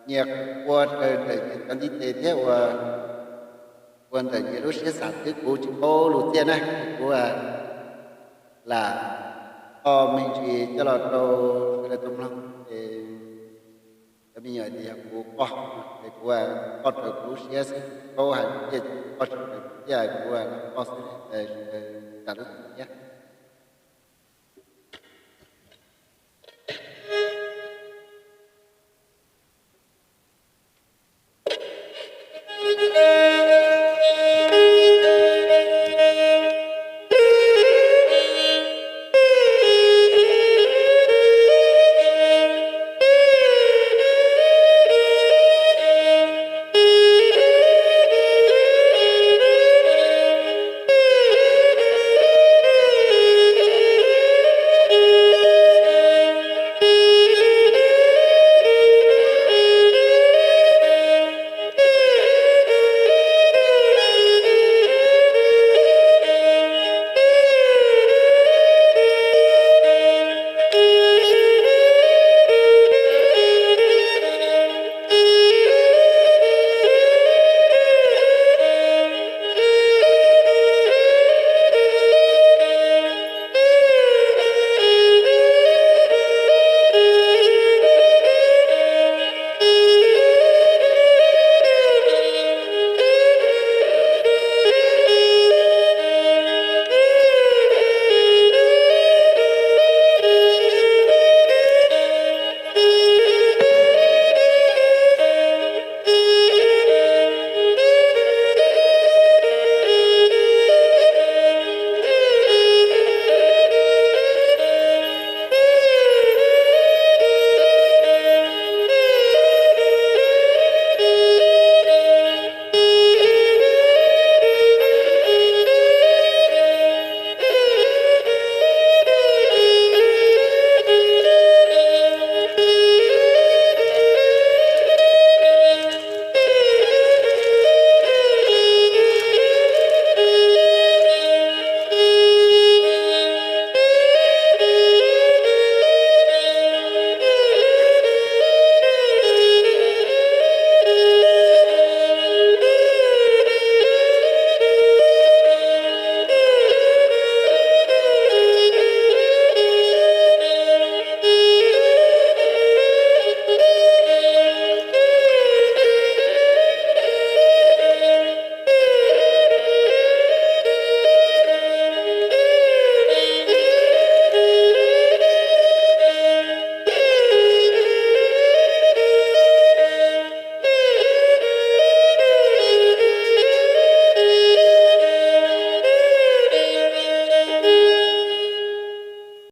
nyias ua raws ntawm nyias cov ntiv tes thiab ua, ua ntawm nyias lub siab xav xwb. Kuv tsis paub lus txiaj na, kuv lam qoj me ntsis coj los rau sawv daws tau mloog es cov me nyuam tias yog kuv qoj, es kuv qoj raws kuv lub siab xwb, paub hais tias qoj tsis raws kuv thiab, kuv lam qoj xwb, sawv daws zam lub txim thiab.